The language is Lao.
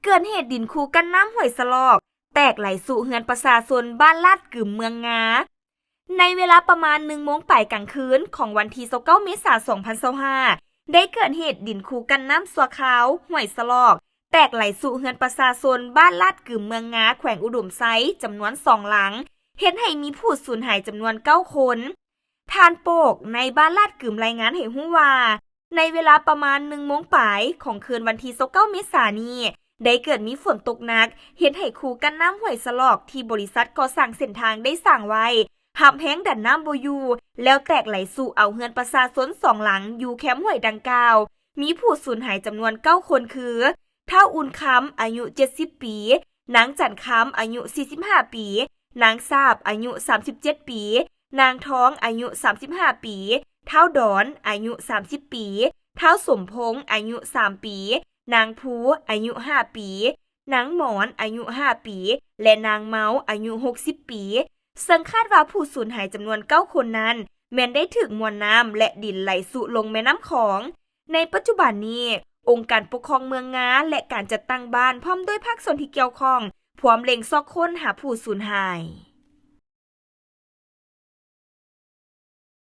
ເກີດເຫດດິນຄູກັ້ນນ້ຳຫ້ວຍສະຫຼອກ ແຕກໄຫຼສູ່ເຮືອນປະຊາຊົນບ້ານລາດກຶມ ເມືອງງາ. ໃນເວລາປະມານໜຶ່ງໂມງປາຍກາງຄືນຂອງວັນທີຊາວເກົ້າ ເມສາ ສອງພັນຊາວຫ້າ ໄດ້ເກີດເຫດດິນຄູກັ້ນນ້ຳຊົ່ວຄາວຫ້ວຍສະຫຼອກ ແຕກໄຫຼສູ່ເຮືອນປະຊາຊົນບ້ານລາດກຶມ ເມືອງງາ ແຂວງອຸດົມໄຊ ຈຳນວນສອງຫຼັງ ເຮັດໃຫ້ມີຜູ້ສູນຫາຍຈຳນວນເກົ້າຄົນ. ທ່ານໂປກ ໃນບ້ານລາດກຶມ ລາຍງານໃຫ້ຮູ້ວ່າ ໃນເວລາປະມານໜຶ່ງໂມງປາຍຂອງຄືນວັນທີຊາວເກົ້າ ເມສານີ້ ໄດ້ເກີດມີຝົນຕົກໜັກ ເຮັດໃຫ້ຄູກັ້ນນ້ຳຫ້ວຍສະຫຼອກທີ່ບໍລິສັດກໍ່ສ້າງເສັ້ນທາງໄດ້ສ້າງໄວ້ ຮັບແຮງດັນນ້ຳບໍ່ຢູ່ ແລ້ວແຕກໄຫຼສູ່ເອົາເຮືອນປະຊາຊົນສອງຫຼັງຢູ່ແຄມຫ້ວຍດັ່ງກ່າວ ມີຜູ້ສູນຫາຍຈຳນວນເກົ້າຄົນຄື ທ້າວອຸ່ນຄຳ ອາຍຸເຈັດສິບປີ, ນາງຈັນຄຳ ອາຍຸສີ່ສິບຫ້າປີ, ນາງສາບ ອາຍຸສາມສິບເຈັດປີ, ນາງທອງ ອາຍຸສາມສິບຫ້າປີ, ທ້າວດອນ ອາຍຸສາມສິບປີ, ທ້າວສົມພົງ ອາຍຸສາມປີ, ນາງພູ ອາຍຸຫ້າປີ, ນາງໝອນ ອາຍຸຫ້າປີ ແລະ ນາງເມົາ ອາຍຸຫົກສິບປີ ເຊິ່ງຄາດວ່າຜູ້ສູນຫາຍຈຳນວນເກົ້າຄົນນັ້ນ ແມ່ນໄດ້ຖືກມວນນ້ຳ ແລະ ດິນໄຫຼສູ່ລົງແມ່ນ້ຳຂອງ. ໃນປັດຈຸບັນນີ້ ອົງການປົກຄອງເມືອງງາ ແລະ ການຈັດຕັ້ງບ້ານ ພ້ອມດ້ວຍພາກສ່ວນທີ່ກ່ຽວຂ້ອງ ພວມເລັ່ງຊອກຄົ້ນຫາຜູ້ສູນຫາຍ.